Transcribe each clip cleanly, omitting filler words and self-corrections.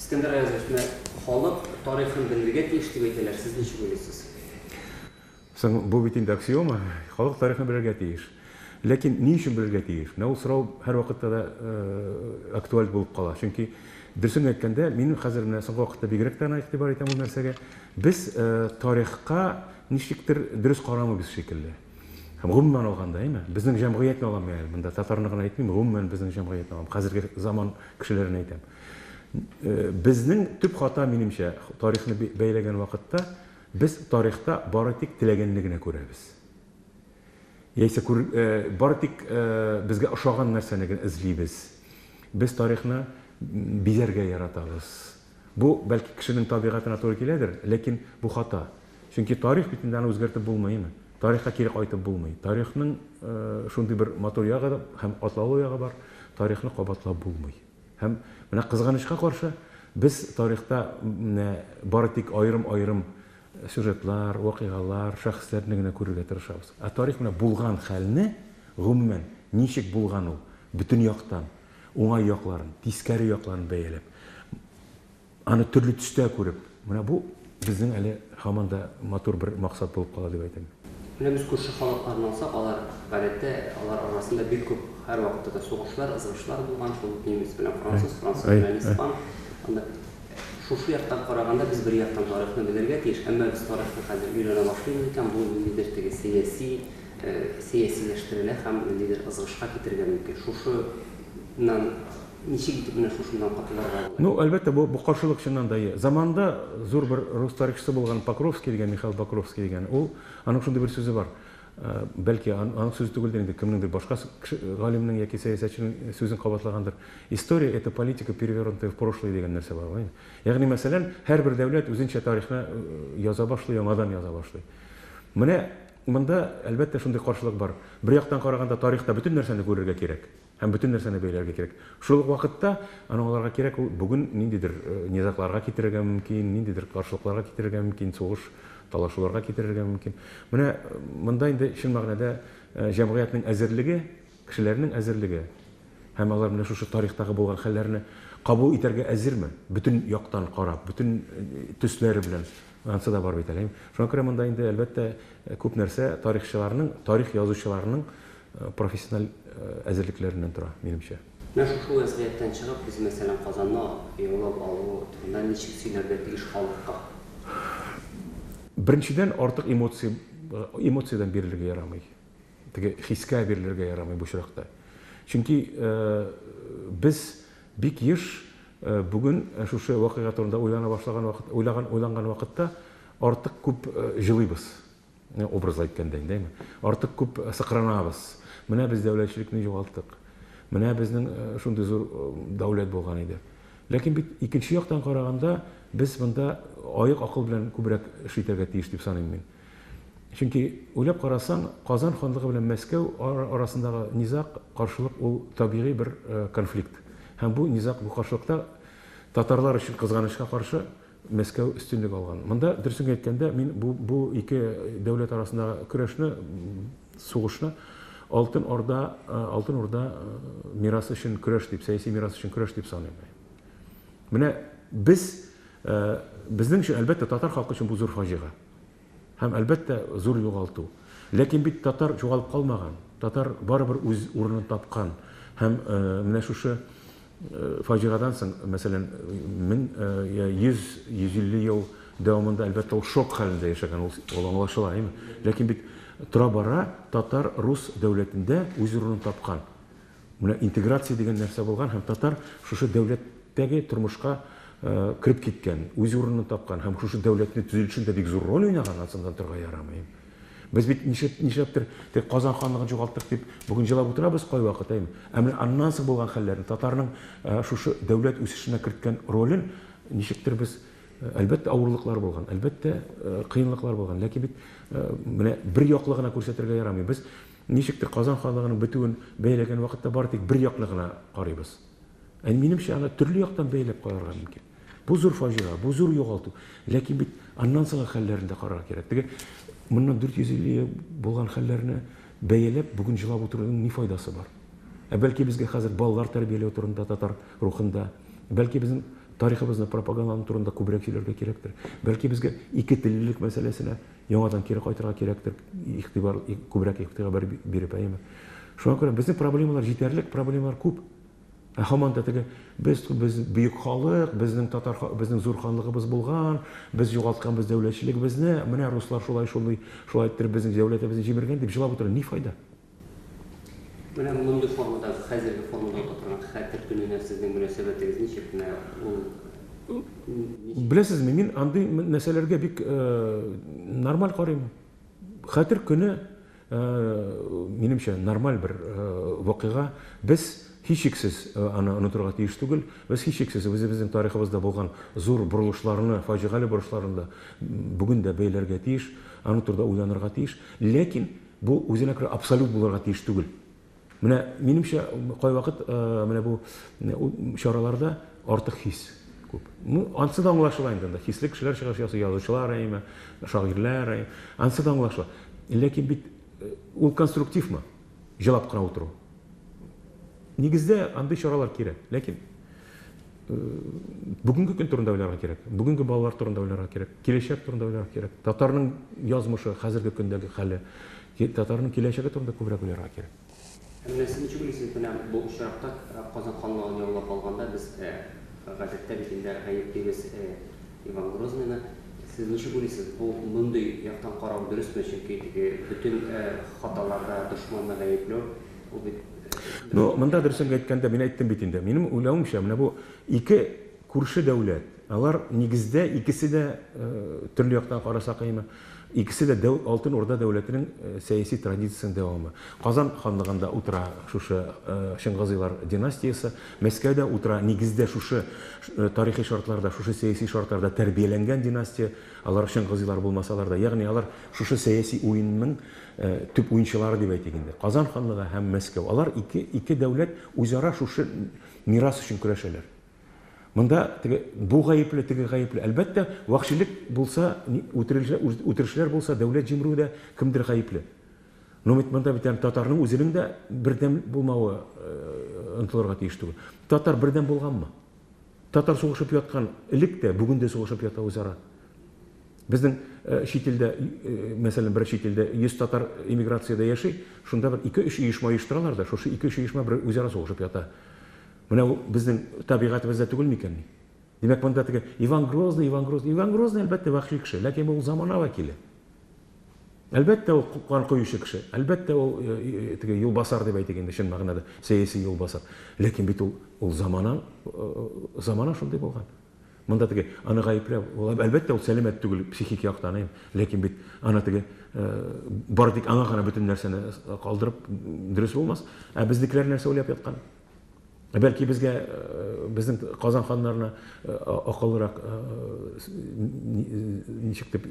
Искәндәр Аязович, менә халык тарихын белергә тиеш дип әйтәләр, сез ничек уйлыйсыз? Соң, бу бит инде аксиома, халык тарихны белергә тиеш. Ләкин ни өчен белергә тиеш? Менә ул сорау һәрвакытта да актуаль булып кала. Чөнки, дөресен әйткәндә, мин хәзер менә соңгы вакытта бигрәк тә ана игътибар итәм ул нәрсәгә. Без тарихка ничектер дөрес карамыйбыз шикелле. Һәм гомумән алганда, әйме? Безнең җәмгыятьне алам мин әле, монда татарны гына әйтмим, гомумән безнең җәмгыятьне алам. Хәзерге заман кешеләрен әйтәм. Безнең төп хата, минемчә, тарихны бәяләгән вакытта, без тарихта бары тик теләгәнне генә күрәбез. Яисә күр, бары тик безгә ошаган нәрсәне генә эзлибез. Без тарихны бизәргә яратабыз. Бу, бәлки, кешенең табигатенә туры киләдер, ләкин бу хата. Чөнки тарих бит инде аны үзгәртеп булмыймы? Тарихка кире кайтып булмый. Тарихның шундый бер матур ягы һәм катлаулы ягы бар, тарихны кабатлап булмый. Һәм менә кызганычка каршы, без тарихта менә бары тик аерым-аерым сюжетлар, вакыйгалар, шәхесләрне генә күрергә тырышабыз. Ә тарих менә булган хәлне, гомумән, ничек булган ул, бөтен яктан, уңай якларын, тискәре якларын бәяләп, аны төрле төстә күреп, менә бу безнең әле һаман да матур бер максат булып кала дип әйтәм. Менә без күрше халыкларны алсак, алар, гадәттә, алар арасында бик күп һәрвакытта да сугышлар, ызгышлар булган, шул ук немец белән француз, француз белән испан. Анда шушы яктан караганда без бер яктан тарихны белергә тиеш, әмма без тарихны хәзер өйрәнә башлыйбыз икән, бу ниндидер теге сәяси, сәясиләштерелә һәм ниндидер ызгышка китерергә мөмкин. Шушыннан ничек итеп менә шушыннан котылырга була? Ну, әлбәттә, бу, бу каршылык чыннан да ия. Заманында зур бер рус тарихчысы булган Покровский дигән, Михаил Покровский дигән, ул, аның шундый бер сүзе бар. Бәлки, аның сүзе түгелдер инде, кемнеңдер башка кеше, галимнең яки сәясәтченең сүзен кабатлагандыр. История это политика, перевернутая в прошлое дигән нәрсә бар. Ягъни, мәсәлән, һәрбер дәүләт үзенчә тарихны яза башлый, яңадан яза башлый. Менә монда, әлбәттә, шундый каршылык бар. Бер яктан караганда, тарихта бөтен нәрсәне күрергә кирәк. Һәм бөтен нәрсәне бәйләргә кирәк. Шул ук вакытта аны аңларга кирәк, ул бүген ниндидер низагларга китерергә мөмкин, ниндидер каршылыкларга китерергә мөмкин, сугыш, талашуларга китерергә мөмкин. Менә монда инде чын мәгънәдә җәмгыятьнең әзерлеге, кешеләрнең әзерлеге һәм алар менә шушы тарихтагы булган хәлләрне кабул итәргә әзерме? Бөтен яктан карап, бөтен төсләре белән. Ансы да бар бит әле. Шуңа күрә монда инде, әлбәттә, күп нәрсә тарихчыларның, тарих язучыларның профессиональ әзерлекләреннән тора, минемчә. Менә шушы вәзгыятьтән чыгып, без, мәсәлән, Казанны яулап алу турында ничек сөйләргә тиеш халыкка? Беренчедән, артык эмоция, эмоциядән бирелергә ярамый. Теге хискә бирелергә ярамый бу очракта. Чөнки без бик еш бүген шушы вакыйга турында уйлана башлаган вакыт, уйлаган, уйланган вакытта артык күп җылыйбыз. Образлы әйткәндә инде, әйме? Артык күп сыкранабыз. Менә без дәүләтчелекне югалттык. Менә безнең шундый зур дәүләт булган иде. Ләкин бит икенче яктан караганда, без монда аек акыл белән күбрәк эш итәргә тиеш дип саныйм мин. Чөнки уйлап карасаң, Казан ханлыгы белән Мәскәү арасындагы низаг, каршылык ул табигый бер конфликт. Һәм бу низаг, бу каршылыкта татарлар өчен кызганычка каршы Мәскәү өстенлек алган. Монда, дөресен әйткәндә, мин бу, бу ике дәүләт арасындагы көрәшне, сугышны Алтын Орда, Алтын Урда мирасы өчен көрәш дип, сәяси мирас өчен көрәш дип саныйм. Менә без, безнең өчен, әлбәттә, татар халкы өчен бу зур фаҗига. Һәм, әлбәттә, зур югалту. Ләкин бит татар югалып калмаган. Татар барыбер үз урынын тапкан. Һәм менә шушы фаҗигадан соң, мәсәлән, 100, 150 ел дәвамында, әлбәттә, ул шок хәлендә яшәгән, ул аңлашыла, әйеме? Ләкин бит тора-бара татар рус дәүләтендә үз урынын тапкан. Менә интеграция дигән нәрсә булган һәм татар шушы дәүләттәге тормышка кереп киткән, үз урынын тапкан һәм шушы дәүләтне төзелешендә бик зур роль уйнаган, ансыннан торырга ярамый. Без бит нишләп, нишләптер теге Казан ханлыгын югалттык дип бүген җылап утырабыз кайвакыт, әйме? Ә менә аннан соң булган хәлләрне, татарның шушы дәүләт үсешенә керткән ролен ничектер без, әлбәттә, авырлыклар булган, әлбәттә, кыенлыклар булган, ләкин бит менә бер яклы гына күрсәтергә ярамый. Без ничектер Казан ханлыгының бетүен бәяләгән вакытта бары тик бер яклы гына карыйбыз. Ә минемчә, аны төрле яктан бәяләп карарга мөмкин. Бу зур фаҗига, бу зур югалту. Ләкин бит аннан соңгы хәлләрен дә карарга кирәк. Теге моннан 450 ел булган хәлләрне бәяләп, бүген җылап утыруның ни файдасы бар? Ә бәлки безгә хәзер балалар тәрбияләү турында татар рухында, бәлки безнең Тарихыбызны пропагандалау турында күбрәк сөйләргә кирәктер. Бәлки безгә ике теллелек мәсьәләсенә яңадан кире кайтырга кирәктер, игътибар, күбрәк игътибар биреп, әйеме? Шуңа күрә безнең проблемалар җитәрлек, проблемалар күп. Ә һаман да теге без без бөек халык, безнең татар безнең зур ханлыгыбыз булган, без югалтканбыз дәүләтчелегебезне, менә руслар шулай шулай шулай иттереп безнең дәүләтебезне җимергән дип җылап утыра. Ни файда? Менә мондый формада, хәзерге формада уза торган Хәтер көненә сезнең мөнәсәбәтегез ничек? Менә ул ничек? Беләсезме, мин андый нәрсәләргә бик нормаль карыйм. Хәтер көне, минемчә, нормаль бер вакыйга. Без һичшиксез аны онытырга тиеш түгел. Без һичшиксез үзебезнең тарихыбызда булган зур борылышларны, фаҗигале борылышларны да бүген дә бәйләргә тиеш, аның турында уйланырга тиеш. Ләкин Бу үзенә күрә абсолют булырга тиеш түгел. Менә, минемчә, кайвакыт менә бу чараларда артык хис күп. Ну, ансы да аңлашыла инде анда. Хисле кешеләр чыгыш ясый, язучылар әйме, шагыйрьләр әйме. Ансы да аңлашыла. Ләкин бит ул конструктивмы? Җылап кына утыру. Нигездә андый чаралар кирәк. Ләкин бүгенге көн турында уйларга кирәк. Бүгенге балалар турында уйларга кирәк. Киләчәк турында уйларга кирәк. Татарның язмышы, хәзерге көндәге хәле, татарның киләчәге турында күбрәк уйларга кирәк. Ә менә сез ничек уйлыйсыз, менә бу очракта Казан ханлыгын яулап алганда без гадәттә бит инде гаеплибез Иван Грозныйны. Сез ничек уйлыйсыз, бу мондый яктан карау дөресме? Чөнки теге бөтен хаталарда дошманны гаепләү Ул бит Ну, монда дөресен әйткәндә, мин әйттем бит инде. Минем уйлавымча, менә бу ике күрше дәүләт, алар нигездә икесе дә төрле яктан карасак әйме, икесе дә дәү, Алтын Урда дәүләтенең сәяси традициясенең дәвамы. Казан ханлыгында утыра шушы Чыңгызыйлар династиясе, Мәскәүдә утыра нигездә шушы тарихи шартларда, шушы сәяси шартларда тәрбияләнгән династия, алар Чыңгызыйлар булмасалар да, ягъни алар шушы сәяси уенның төп уенчылары дип әйтик инде. Казан ханлыгы һәм Мәскәү. Алар ике, ике дәүләт үзара шушы мирас өчен көрәшәләр. Монда теге бу гаепле, теге гаепле. Әлбәттә, вәхшилек булса, үтерешләр, үтерешләр булса, дәүләт җимерүдә кемдер гаепле. Но бит монда бит әле татарның үзенең дә бердәм булмавы онытылырга тиеш түгел. Татар бердәм булганмы? Татар сугышып яткан элек тә, бүген дә сугышып ята үзара. Безнең чит илдә, мәсәлән, бер чит илдә 100 татар эмиграциядә яши, шунда бер ике-өч оешма оештыралар да, шушы ике-өч оешма бер үзара сугышып ята. Менә ул безнең табигатебездә түгел микәнни? Димәк, монда теге Иван Грозный, Иван Грозный, Иван Грозный, әлбәттә, вәхши кеше, ләкин ул замана вәкиле. Әлбәттә, ул кан коючы кеше, әлбәттә, ул теге юлбасар дип әйтик инде, чын мәгънәдә, сәяси юлбасар. Ләкин бит ул ул замана, замана шундый булган. Монда теге аны гаепләү, ул әлбәттә ул сәламәт түгел психик яктан, әйе. Ләкин бит аны теге бары тик аңа гына бөтен нәрсәне калдырып дөрес булмас. Ә безнекеләр нәрсә уйлап яткан? Бәлки безгә безнең Казан ханнарына акыллырак ничек дип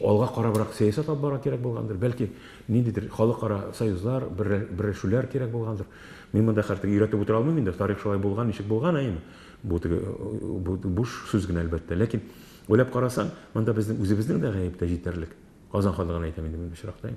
алга карабрак сәясәт алып барырга кирәк булгандыр. Бәлки ниндидер халыкара союзлар, берләшүләр кирәк булгандыр. Мин монда хәзер өйрәтеп утыра алмыйм инде, тарих шулай булган, ничек булган, әйеме? Бу теге бу буш сүз генә әлбәттә. Ләкин уйлап карасаң, монда безнең үзебезнең дә гаеп тә җитәрлек. Казан ханлыгын әйтәм инде мин бу очракта.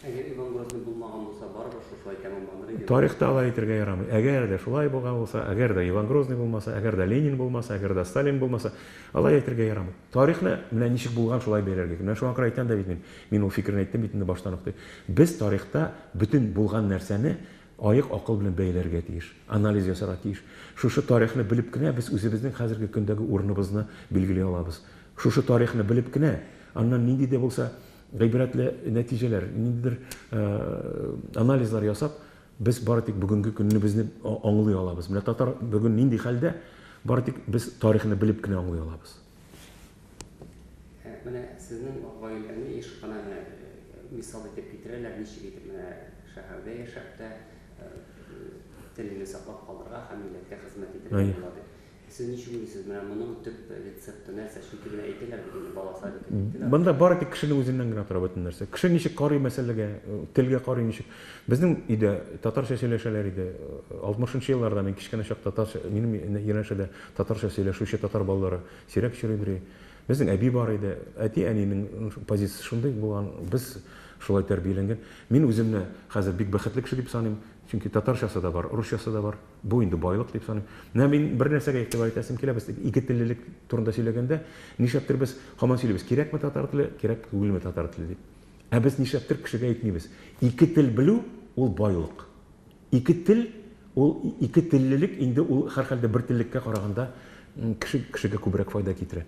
Әгәр Иван Грозный булмаган булса, барыбер шушылай тәмамланыр иде. Тарихта алай әйтергә ярамый. Әгәр дә шулай булган булса, әгәр дә Иван Грозный булмаса, әгәр дә Ленин булмаса, әгәр дә Сталин булмаса, алай әйтергә ярамый. Тарихны менә ничек булган шулай бәяләргә кирәк. Менә шуңа күрә әйтәм дә бит мин. Мин ул фикерне әйттем бит инде баштан ук. Без тарихта бөтен булган нәрсәне Аек акыл белән бәяләргә тиеш, анализ ясарга тиеш. Шушы тарихны белеп кенә без үзебезнең хәзерге көндәге урыныбызны билгели алабыз. Шушы тарихны белеп кенә, аннан нинди дә булса гыйбрәтле нәтиҗәләр, ниндидер анализлар ясап, без бары тик бүгенге көннебезне аңлый алабыз. Менә татар бүген нинди хәлдә, бары тик без тарихны белеп кенә аңлый алабыз. Ә менә сезнең гаиләне еш кына менә мисал итеп китерәләр, ничек итеп менә шәһәрдә яшәп тә телне саклап калырга һәм милләткә хезмәт итәргә була дип. Сез ничек уйлыйсыз, менә моның төп рецепты нәрсә? Чөнки менә әйтәләр бит инде, бала садикка киттеләр. Монда бары тик кешенең үзеннән генә тора бөтен нәрсә. Кеше ничек карый мәсьәләгә, телгә карый ничек. Безнең өйдә татарча сөйләшәләр иде. 60 нчы елларда мин кечкенә чакта татарча, минем янәшәдә татарча сөйләшүче татар балалары Сирәк очрый. Безнең әби бар иде. Әти-әнинең позициясе шундый булган. Без шулай тәрбияләнгән. Мин үземне хәзер бик бәхетле кеше дип саныйм. Чөнки татарчасы да бар, русчасы да бар. Бу инде байлык дип саныйм. Менә мин бер нәрсәгә игътибар итәсем килә, без ике теллелек турында сөйләгәндә, нишләптер без һаман сөйлибез, кирәкме татар теле, кирәк түгелме татар теле дип. Ә без нишләптер кешегә әйтмибез. Ике тел белү ул байлык. Ике тел ул ике теллелек инде ул һәрхәлдә бер теллеккә караганда кеше кешегә күбрәк файда китерә.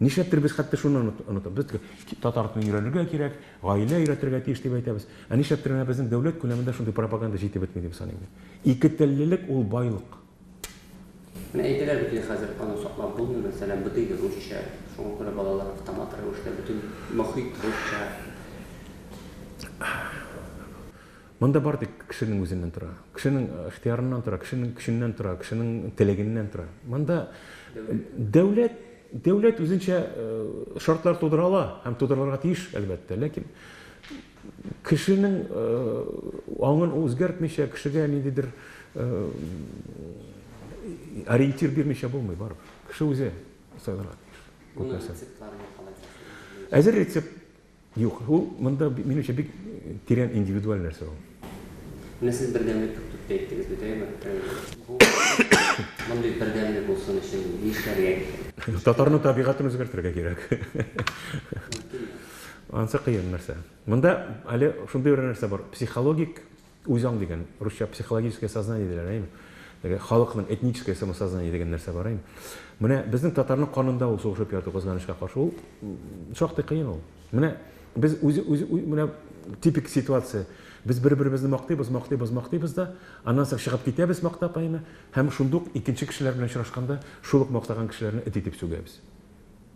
Нишләптер без хәтта шуны онытабыз. Без татар телен өйрәнергә кирәк, гаилә өйрәтергә тиеш дип әйтәбез. Ә нишләптер менә безнең дәүләт күләмендә шундый пропаганда җитеп бетми дип саныйм мин. Ике теллелек ул байлык. Менә әйтәләр бит инде хәзер аны саклап булмый, мәсәлән, бытыйды русча, шуңа күрә балалар автомат рәвештә бөтен мохит русча. Монда бар тик кешенең үзеннән тора. Кешенең ихтыярыннан тора, кешенең көченнән тора, кешенең теләгеннән тора. Монда дәүләт дәүләт үзенчә шартлар тудыра ала һәм тудырырга тиеш, әлбәттә. Ләкин кешенең аңын үзгәртмичә, кешегә ниндидер ориентир бирмичә булмый барыбер. Кеше үзе сайларга тиеш. Күп нәрсә. Әзер рецепт Юк, ул монда, минемчә, бик тирән индивидуаль нәрсә ул. Менә сез бердәмлек юк дип тә әйттегез бит, әйеме? Бу мондый бердәмлек булсын өчен нишләргә кирәк? Татарның табигатен үзгәртергә кирәк. Мөмкинме? Анысы кыен нәрсә. Монда әле шундый бер нәрсә бар, психологик Үзаң дигән, русча психологическое сознание диләр, әйеме? Теге халыкның этническое самосознание дигән нәрсә бар, әйеме? Менә безнең татарның канында ул сугышып яту, кызганычка каршы, ул шактый кыен ул. Менә без үзе, үзе, менә типик ситуация. Без бер-беребезне мактыйбыз, мактыйбыз, мактыйбыз да, аннан соң чыгып китәбез мактап, әйеме? Һәм шундук икенче кешеләр белән очрашканда шул ук мактаган кешеләрне эт итеп сүгәбез.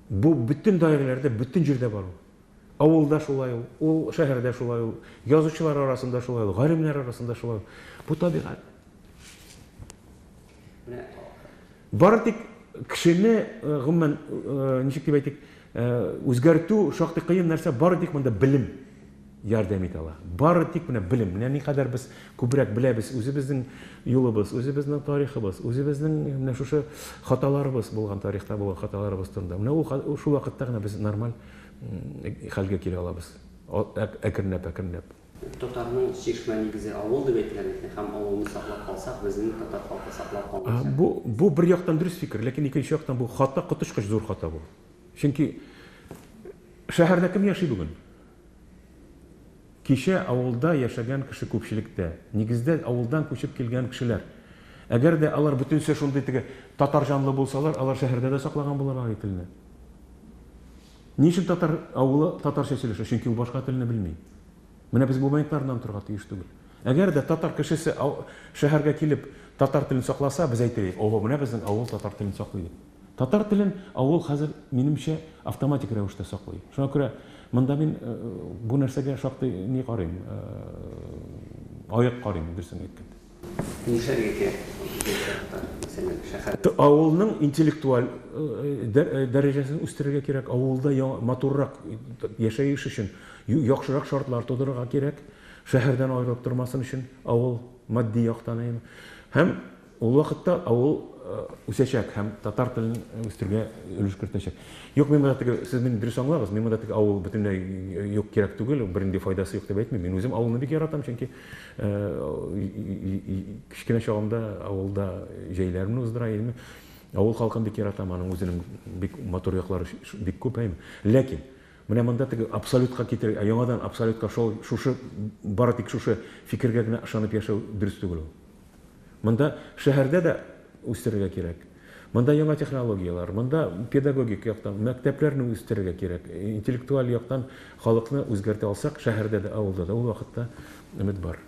Бу бөтен даирәләрдә, бөтен җирдә бар ул. Авылда шулай ул, ул шәһәрдә шулай ул, язучылар арасында шулай ул, галимнәр арасында шулай ул. Бу табигать. Бары тик кешене, гомумән, ничек дип әйтик, үзгәртү шактый кыен нәрсә, бары тик монда белем ярдәм итә ала. Бары тик менә белем. Менә никадәр без күбрәк беләбез үзебезнең юлыбыз, үзебезнең тарихыбыз, үзебезнең менә шушы хаталарыбыз булган тарихта булган хаталарыбыз турында. Менә ул шул вакытта гына без нормаль хәлгә килә алабыз. Әкренләп, әкренләп. Татарның чишмә нигезе авыл дип әйтелә бит, һәм авылны саклап калсак, безнең татар халкы саклап калачак. Бу, бу бер яктан дөрес фикер, ләкин икенче яктан бу хата, коточкыч зур хата бу. Чөнки шәһәрдә кем яши бүген? Кичә авылда яшәгән кеше күпчелектә, нигездә авылдан күчеп килгән кешеләр. Әгәр дә алар бөтенесе шундый теге татар җанлы булсалар, алар шәһәрдә дә саклаган булырлар иде телне. Ни өчен татар авылы татарча сөйләшә? Чөнки ул башка телне белми. Менә без бу моментларны онытырга тиеш түгел. Әгәр дә татар кешесе шәһәргә килеп татар телен сакласа, без әйтер идек, ого, менә безнең авыл татар телен саклый дип. Татар телен авыл хәзер, минемчә, автоматик рәвештә саклый. Шуңа күрә монда мин бу нәрсәгә шактый ни карыйм, аек карыйм, дөресен әйткәндә. Нишләргә кирәк безнең чакта, мәсәлән, шәһәрдә? Авылның интеллектуаль дәрәҗәсен үстерергә кирәк, авылда матуррак яшәеш өчен яхшырак шартлар тудырырга кирәк, шәһәрдән аерылып тормасын өчен авыл матди яктан. Һәм Ул вакытта авыл үсәчәк һәм татар телен үстерергә өлеш кертәчәк. Юк, мин монда теге, сез мине дөрес аңлагыз, мин монда теге авыл бөтенләй юк, кирәк түгел, бернинди файдасы юк дип әйтмим. Мин үзем авылны бик яратам, чөнки кечкенә чагымда авылда җәйләремне уздыра идем. Авыл халкын бик яратам, аның үзенең бик матур яклары бик күп, әйме. Ләкин менә монда теге абсолютка китерергә, яңадан абсолютка шул шушы бары тик шушы фикергә генә ышанып яшәү дөрес түгел ул. Монда шәһәрдә дә үстерергә кирәк. Монда яңа технологияләр, монда педагогик яктан мәктәпләрне үстерергә кирәк. Интеллектуаль яктан халыкны үзгәртә алсак, шәһәрдә дә, авылда да ул вакытта өмет бар.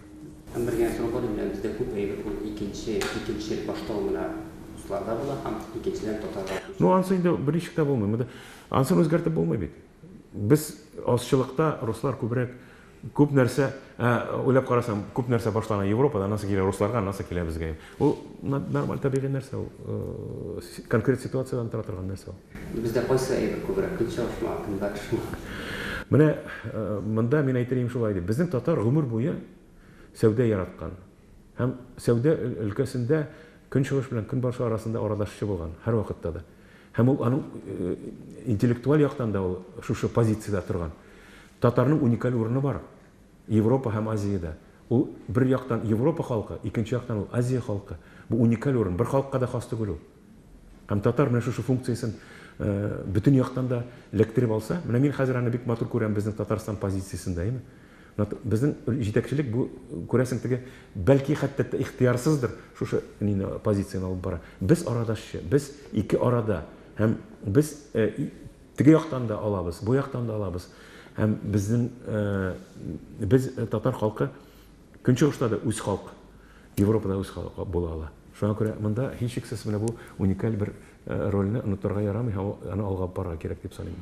Һәм бер генә сорау бар, менә бездә күп әйбер ул икенче, икенчел, башта ул менә русларда була һәм икенчедән татарга күчә. Ну, ансы инде берничек тә булмый. Монда ансын үзгәртеп булмый бит. Без азчылыкта, руслар күбрәк. Күп нәрсә, уйлап карасаң, күп нәрсә башлана Европада, аннан соң килә русларга, аннан соң килә безгә. Ул нормаль табигый нәрсә ул. Конкрет ситуациядән тора торган нәрсә ул. Бездә кайсы әйбер күбрәк, көнчыгышмы, көнбатышмы? Менә монда мин әйтер идем шулай дип. Безнең татар гомер буе сәүдә яраткан. Һәм сәүдә өлкәсендә көнчыгыш белән көнбатыш арасында арадашчы булган һәрвакытта да. Һәм ул аның интеллектуаль яктан да ул шушы позициядә торган. Татарның уникаль урыны бар Европа һәм Азиядә. Ул бер яктан Европа халкы, икенче яктан ул Азия халкы. Бу уникаль урын, бер халыкка да хас түгел ул. Һәм татар менә шушы функциясен бөтен яктан да эләктереп алса, менә мин хәзер аны бик матур күрәм безнең Татарстан позициясендә, әйеме? Безнең җитәкчелек бу, күрәсең, теге, бәлки хәтта ихтыярсыздыр шушы нине позицияне алып бара. Без арадашчы, без ике арада һәм без теге яктан да алабыз, бу яктан да алабыз. Һәм безнең без татар халкы Көнчыгышта да үз халык, Европада үз халык була ала. Шуңа күрә монда һичшиксез менә бу уникаль бер рольне онытырга ярамый һәм аны алга барырга кирәк дип саныйм.